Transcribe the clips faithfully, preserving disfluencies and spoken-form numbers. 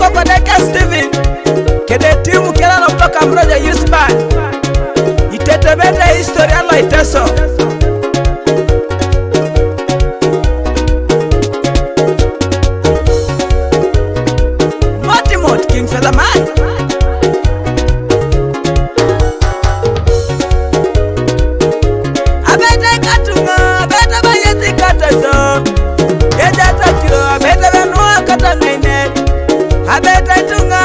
Papa Deacon Stephen, kede timu kela lo paka Mroja Youth Band. Itetebete historia lo Iteso. Motimot King Feather Man. Abete Katunga, abete ba yesi Kateso. Eja takiro, abete ba nua Katangene. Abete Tunga,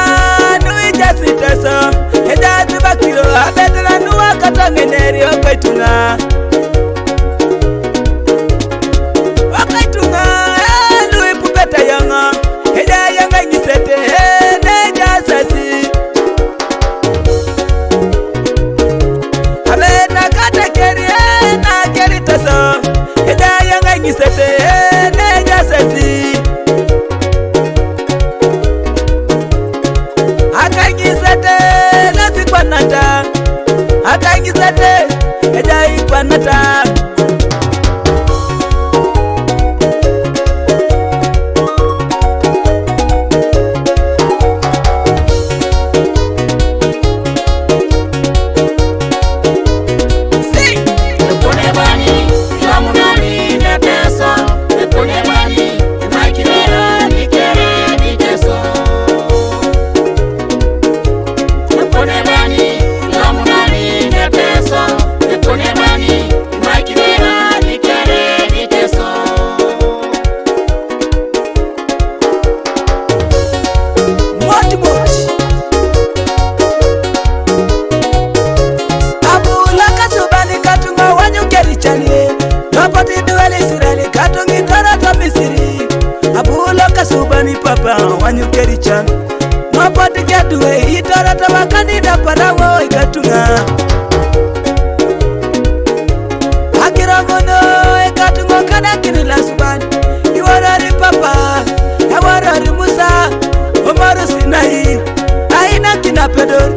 nui jasi Teso. Eja tibakiro, abete ba nua Katangene, rio kwe Tunga. Wakaitunga, eh, lui pupeta yanga. Eja yanga nyisete, eh, ne ja sasi. Abe na kata keri, eh, na keri taso. Eja yanga nyisete, eh, ne ja sasi. Akanyisete, na sikwanata. Akanyisete, eja ikwanata. Mot, mot. Abula kasubani Katunga wanyu kerichani. Kapati duwali Israeli Katungi tara ta Misiri. Abula kasubani papa wanyu kerichani. Mapati jadwe itara ta makani da parawo i Katunga. Akiramono i Katunga kana kini lasubani. Iwarari papa, iwarari Musa, Umaru Sinai, aina kina Pedro.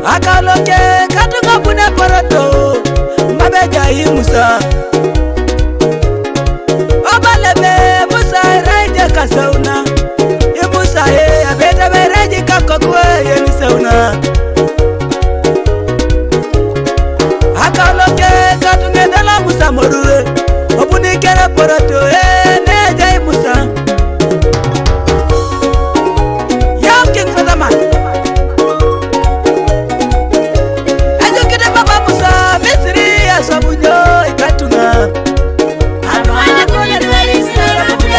Akaloke Katunga bune poroto, mabeja i Musa. Obalebe Musa reje kasauna. I Musa e abete be reje kakokwe ye ni sauna. Akaloke Katunga dala Musa morue. Obuni kere poroto e ne jai Musa. Yam King Feather Man. Ajo kede papa Musa Misiri ya sabunyo i Katunga.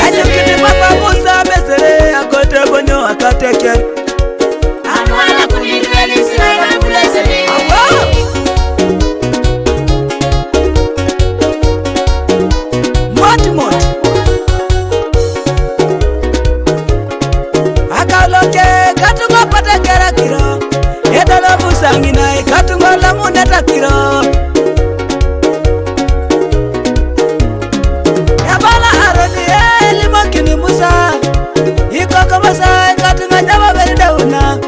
Ajo kede papa Musa Misiri ya kote bonyo akateke. Awa. Mot, mot. Akaloke Katunga pata kera kiro. Edala Musa ngina i Katunga la muneta kiro. Yabala Aroni elimo kini Musa. Iko ko Musa i Katunga jaba beri dauna.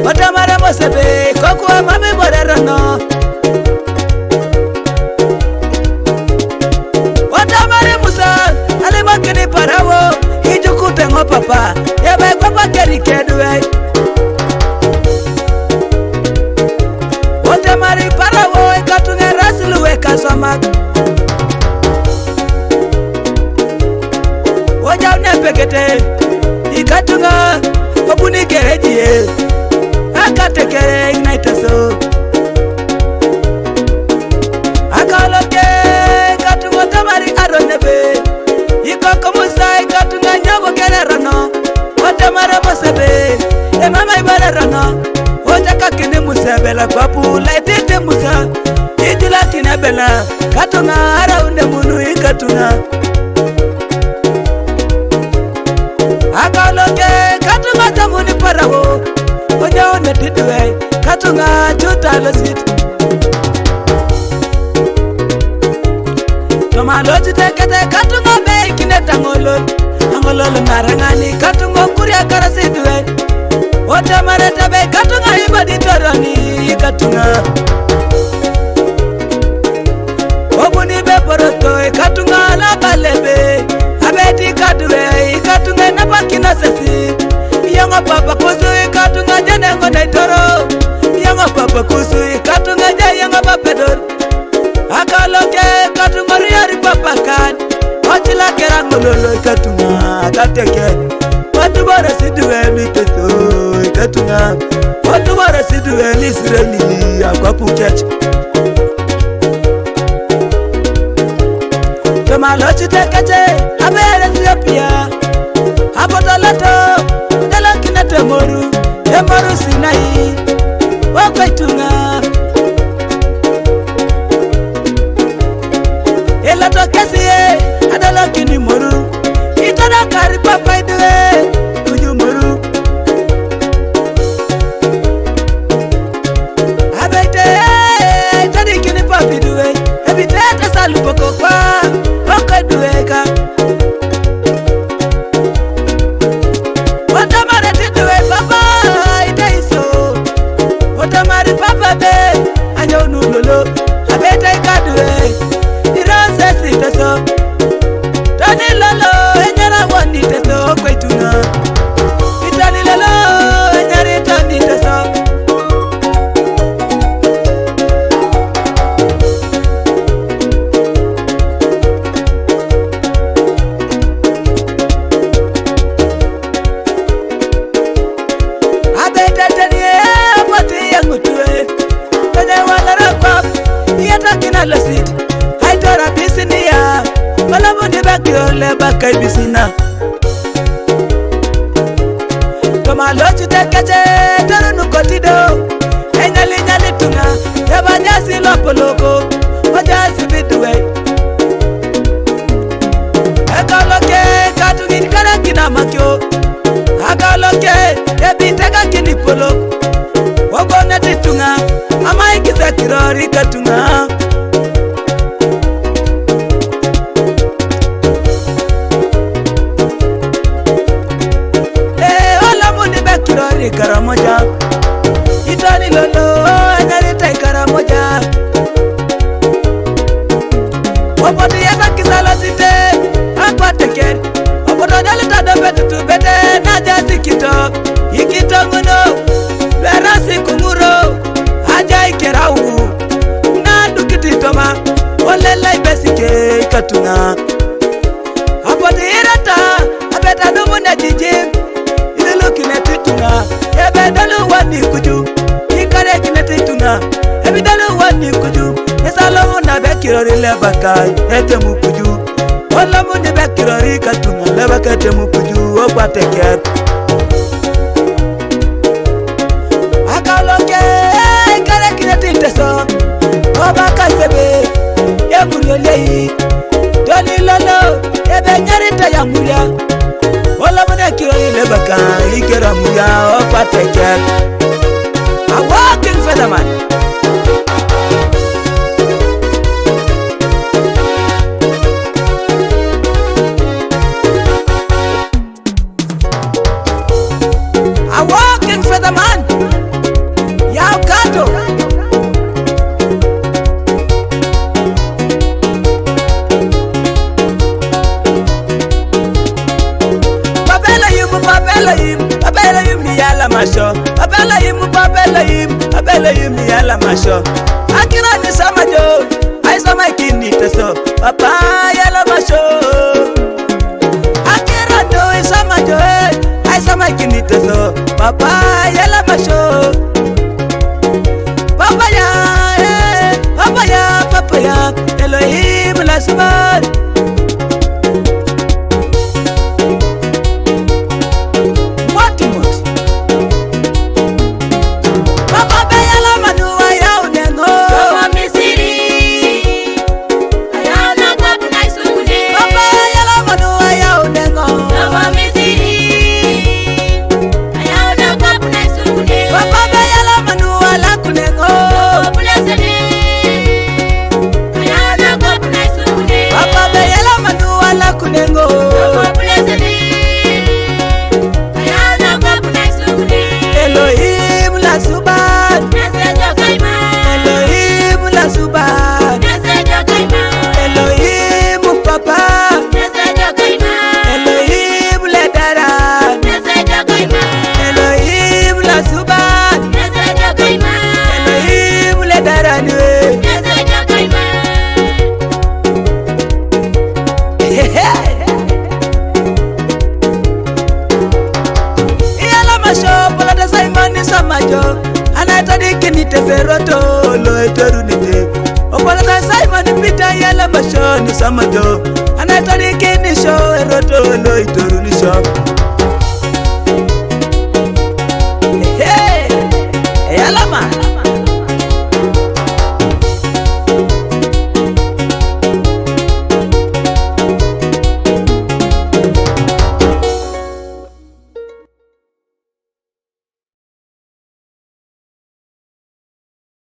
Otamare Musa be kokwa mami borerano. Otamare Musa, alima kini parawo, ijuku tengo papa, yebe papa keri kedwe. Otamare parawo, i Katunga rasulu we kasamak. Ojaw ne pekete, i Katunga, obuni kere jie. Akate kere ignite so. Akaloke Katunga tamari aronebe. Iko ko Musa i Katunga nyogo kere rono. Otamare Musa be. E mama ibere rono. Ojaka kini Musa bela papu la itete Musa. Itila kina bela. Katunga ara unde munu i Katunga. Akaloke Katunga tamuni parawo. Oja one tidwe Katunga chuta lo sit. Toma lo chite kete Katunga be kine tangolo. Angolo lo narangani Katunga kuria kara sidwe. Otamare tabe Katunga ibadi toroni i Katunga. Obuni be poroto i Katunga la balebe. Abeti Katunga. Pakusu ikatuŋa jayaŋa papedor. Akaloke ikatuŋa riari papakan. Ocila kera ŋololo ikatuŋa atateke. Watubara siduwe miteto ikatuŋa. Watubara siduwe Israeli akwapukec. Toma locite kece aber Ethiopia, apotoloto, dolokinete moru, emoru Sinai, okoituŋa. Eloto kesi ye, adolokini moru, itodakari papa idwe, kuju moru. Abete, tadikini papi duwe, ebite tasalupoko kwa, oko duwe ka. Watamare ti duwe papa, ite iso. Watamare papa be, anyo nulolo, abete ka duwe. Irose si teso. Toni lolo, enyara woni teso, kwetuna. Itani lolo, enyari tani teso. Abetetenie, poti yangutue. Tene wala rakwa, yata kina losit. Aitora bisinia, wala muni bakio le bakai bisina. Toma locu tekece torunu kotido, enyalinyali tuŋa, yaba jasi lopoloko, o jasi biduwe. Ekaloke katuŋit karakin amakio, akaloke ebitekakini polok, ogoneti tuŋa, amaikis ekirori katuŋa. Ee, olamuni bekirori Karamoja. Itoni lolo, enyaritai Karamoja. Opotu yata kisalosite, akwateker. Opotu nyalita dobetutu bete, naja sikito. Ikito ŋuno, lwerasi kuŋuro, aja ikerau. Nadukiti toma, olelai besike ikatuŋa. Apotu irata, abeta dumu na jijim, ilulukineti tuŋa, ebe dolu wani kuju, ikarekineti tuŋa, ebi dolu wani kuju, esalomu na bekirori lebaka, etemu kuju, olomu ni bekirori katuŋa, lebaka etemu kuju, okwateker. Akaloke, ikarekineti teso, obaka sebe, emuriolei, Doli lolo, ebe nyarita ya muria. Wala mune kiro ile baka, ikera muria, o pateke. A working featherman. A working featherman. Yau kato. Papela yum, papela yum, papela yum yala masho. Papela yum, papela yum, papela yum yala masho. Akira ni sama jo, ai sama kini teso. Papa yala masho. Akira do isama jo, eh, ai sama kini teso. Papa yala masho. Papa ya, eh, papa ya, papa ya. Elohim la subar. What, what? Papa be yala manua ya unengo. Papa Misiri. Papa yala manu aya unengo. Papa be yala manu ala kunengo. Papa be Ajo, anaitodikini teseroto loitorunite. Opolata Simon Peter yala mashoni samajo, anaitodikini sho eroto loito.